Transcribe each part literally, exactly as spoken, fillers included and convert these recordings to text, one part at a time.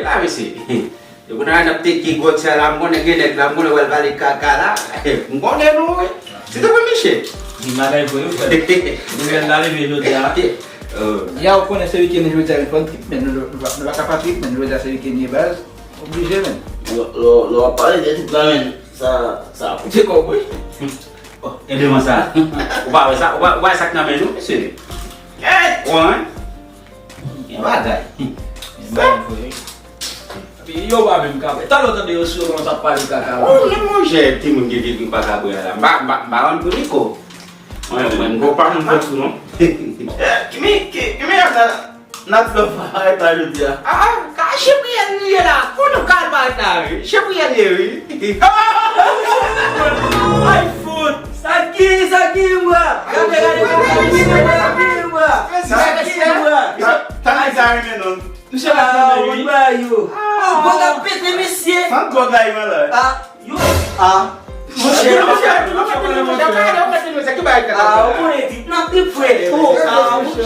La, mesye. Depi nan ap teke gwòg sa la, m konnen gen nèg la, m konnen w al pale kaka la. M konnen nou, wi. Se te pou Miche. Di bagay pou yo, frè. Nouvèl la leve jodi a. Ya, ou konnen se wikenn jodi a, men fò n trip, men nou, nou, nou pa ka pa trip, men jodi a se wikenn ye baz. Oblije, men. Lè w ap pale de trip la, men, sa, sa ap koute kò w, wi. Oh, e devan sa. Ou pa wè sa, ou pa, ou pa wè sa k nan men nou, mesye. Kèt, wan. Gen bagay. Gen bagay pou yo. Epi yo pa menm ka bwè. Talè w tande yo sou yo kòmanse ap pale kaka la. Oh, non, monchè, timoun gen vye dri pa ka bwè a la. M pa, m pa, m pa konn pou Niko. Mwen, mwen, m pa konn pou tou, non. Kimi, ki, kimi ap nan, nan lòf parèt la jodi a? Ah, ah, ka Chepriyèl li ye la. Pou nou kal parèt la, wi. Chepriyèl ye, wi. Ay, fout. Sa ki, sa ki, bra? Gade, gade, gade, sa ki, bra? Sa ki, bra? Sa ki, bra? Tann sa renmen non. Misye pa konn ba yo. Oh, gwòg ap pete, mesye. San gwòg la, e malad. Ah, yo. Ah. Monchè, monchè, monchè, monchè, monchè, monchè, ki bagay ki ap fèt la? Ah, ou konnen trip, n ap trip, frè. Oh, ah, monchè.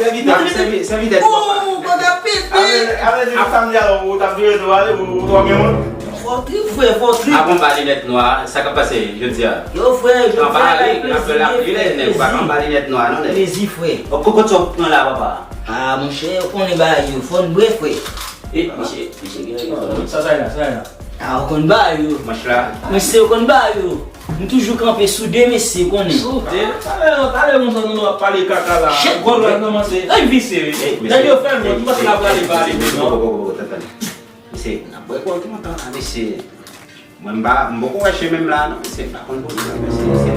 Sèvi tèt, sèvi, sèvi tèt. Oh, gwòg ap pete. Avè, avè di samdi a, ou t ap vire do ale, ou, ou twò gen moun. Fò trip, frè, fò trip. Avan ba linèt nwa, sa k ap pase jodi a? Yo, frè, jodi a, la plezi, frè, plezi. Ou pa ka ba linèt nwa, non, nèg. Plezi, frè. O, kokot sa w pran la, papa? Ah, monchè, ou konnen bagay yo, fò n bwè, frè. E, misye, misye gen rezon. Sa, sa la, sa la. Ah, ou konn bagay yo. Manch la. Mesye, ou konn bagay yo. M toujou kanpe soude, mesye, konnen. Soude? Talè, talè, monchè, nou ap pale kaka la. Gwòg la kòmanse. Ay, visye, wi. Nèg yo fè l, mwen, m panse l ap prale pale, non? Mesye, n ap bwè gwòg lontan la, mesye. Mwen, m pa, m poko wè chemen m la, non, mesye, m pa konn kote, non, mesye, mesye.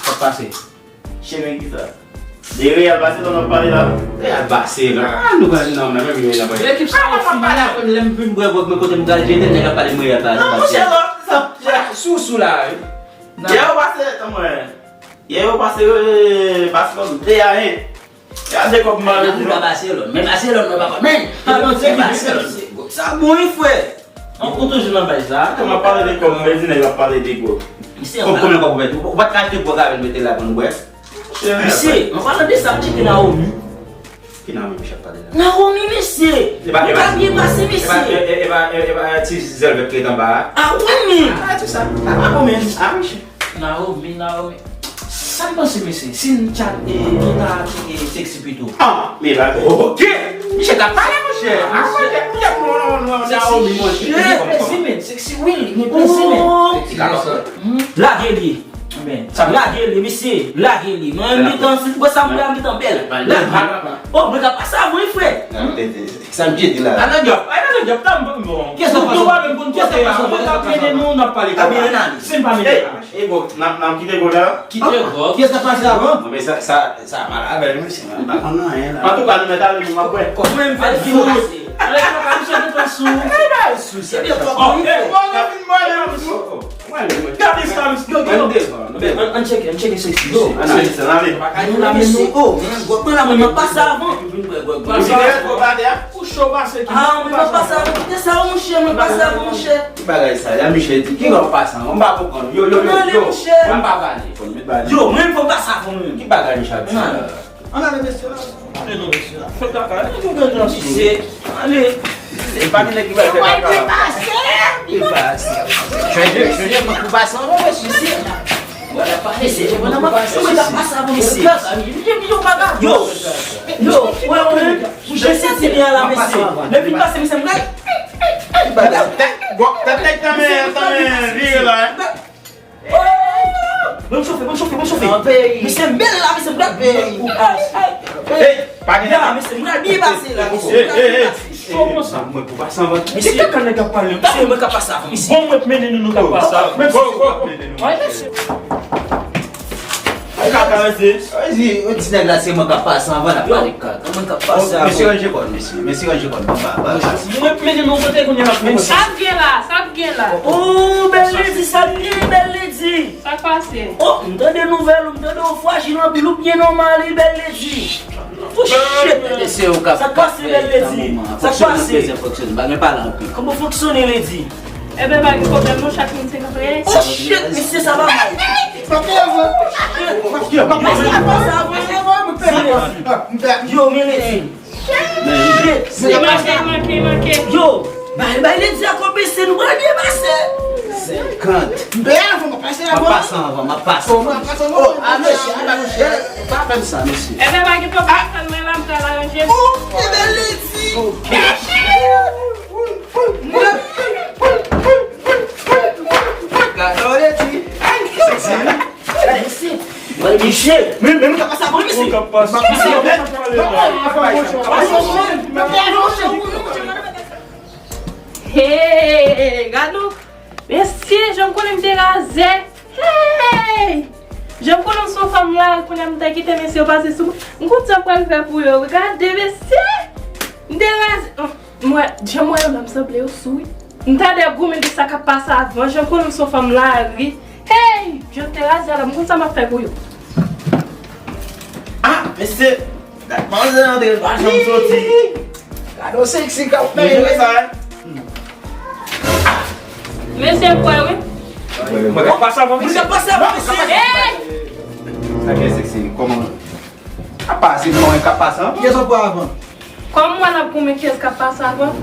Sa k pase? Chemen ki sa? De Real Barcelone w ap pale la? Real Barcelone. Ah, nou pa, non, men, men, men, men. Lekip sa yo fini. Lè m fin bwè gwòg, men kote m pral jete, nèg ap pale m Real Barcelone. Non, monchè, non, sa, sa, sou, sou la, wi. Yè yo pase, tann mwen. Yè yo pase, eh, Barcelone de a en. Gade kòb m ale di non. Barcelone, men Barcelone, non, papa. Men, men Barcelone, se, sa bon, wi, frè. An, ou toujou nan bay sa. Kòman pale de kòb, men di nèg ap pale de gwòg. Misye, konbyen kòb ou pèdi? Ou pa t ka achte gwòg avè l mete la pou nou bwè? Misye, an palan de sa, m tcheke Naomi. Ki Naomi misye ap pale la? Naomi, mesye. Li pa byen pase, mesye. E pa, e pa, e pa, e pa ti zèl vèt ki ret anba a? Ah, wi, men. Ah, ti sa. Ah, pa konbyen. Ah, mesye. Naomi, Naomi. Sa m panse, mesye, si n tchak, e, nou ta tcheke Sexy pito. Ah, men bagay. Ok. Misye t ap pale, monchè. Ah, monchè, monchè, non, non, non, Naomi, monchè. Sexy, men, Sexy, wi, men plezi, men. Oh, lage li. Lage li, mesye, lage li. Mwen, m gentan, si w wè sa m wè a, m gentan bèl. Lage. Oh, mwen ka pase avan, wi, frè. Sa m te di la. Ala dyòb, ala dyòb, tann bon. Kiyès k ap pase? Nou pa menm konn kote a, mwen k ap mennen nou, n ap pale kaka. Si n pa mennen kaka. E bon, n ap, n ap kite gwòg la? Kite gwòg. Kiyès k ap pase avan? Non, men sa, sa, sa mal avè l, mesye, mwen pa konn anyen la. Antouka, nou mèt ale, nou m ap wè. Mwen m fè l vin pase. Alè, misye gentan sou. Ebyen, bon, bon, bon, bon, bon, bon. Gade sa, misye. Yo, yo. An, an tcheke, an tcheke Sexy. Yo, analize, analize. Bagay yo la, mesye. Oh, men gwòg mwen la, mwen, mwen pase avan. Mwen pase avan. Ou cho pase ki. Ah, mwen pase avan. Kite sa, monchè, mwen pase avan, monchè. Ki bagay sa? Ya, Michel di, ki lè w pase avan? M pa konprann. Yo, yo, yo, yo. Mwen pa pale. Yo, mwen, fò m pase avan, mwen. Ki bagay Michel ap di la? Ann ale, mesye la. Ale non, mesye la. Fè kaka. Mesye, ale. E pa gen nèg ki pral fè kaka la. Li pase. Li pase. Chanje, chanje, mwen pou pase anvan, mesye. Mesye, mwen nan mwen, mwen ta pase avan, mesye. Yo, yo, wè, wè. Mwen santi byen la, mesye. Depi pase, mesye, mwen. Tèt, tèt, tèt, tèt, tanmen, tanmen, vire la, hein. Ban m chofe, ban m chofe, ban m chofe. Misye bèl la, misye bèl. Hey, pa gen la, misye, moun al byen pase la, misye. Hey, hey, hey. Cho konsa. Mwen pou pase anvan. Misye, kaka nèg ap pale. Misye, mwen ka pase avan, misye. Bon, mwen mennen nou, nou ka pase avan. Bon, bon, bon. Kaka, mesye. Di nèg la se mwen k ap pase anvan, l ap pale kaka. Mwen k ap pase avan. Mesye, ranje kò n, mesye. Mesye, ranje kò n. Ba, ba, ba. Mwen mennen nou kote kounye a, mwen. Sa k gen la? Sa k gen la? Oh, bèl ledi, sa k gen, bèl ledi? Sa k pase? Oh, m tande nouvèl ou, m tande ou frajil anpil, ou byen nòmal, wi, bèl ledi. Oh, shit. Mesye, ou ka. Sa k pase, bèl ledi? Sa k pase? Fonksyone, pa gen pale anpil. Kòman fonksyone, ledi? Ebyen, pa gen pwoblèm, non, chak moun se kontre. Oh, shit, mesye, sa pa mal. Yo, men ledi. Li manke, li manke, li manke. Yo, bay, bay ledi a konplis, nou pral byen pase. Senkant. M peye avan, m ap pase avan. M ap pase anvan, m ap pase. Oh, m ap pase avan. Oh, ah, mesye, ah, mesye. Pa fè m sa, mesye. Ebyen, pa gen pwoblèm, tann mwen la, m pral aranje. Oh, ebyen, ledi. Ok. Gade w ledi. Ay, seksi. Ay, mesye. Mwen, mesye. Men, men, m ka pase avan, mesye. Ou ka pase. Hey, gade nou. Mesye, jan m konnen m te razè. Hey! Jan m konnen m se yon fanm la, kounye a m ta kite mesye yo pase sou mwen. M konn sa m pral fè pou yo. Gade, mesye! M te razè. Mwen, jan m wè yo la, m sanble yo sou, wi. M ta dwe goumen de sa k ap pase avan. Jan m konnen m se yon fanm lari. Hey! Jan m te razè a la, m konn sa m ap fè pou yo. Ah, mesye! Dat manzè antre, l pa janm soti. Gade w seksi k ap fè. Mesye, kwè, wi. Mwen ka pase avan, mesye. Mwen ka pase avan, mesye. Hey! Sa gen seksi, kòman? Apa, se mwen k ap pase avan. Kiyès w ap pran avan? Kòm mwen ap goumen, kiyès k ap pase avan?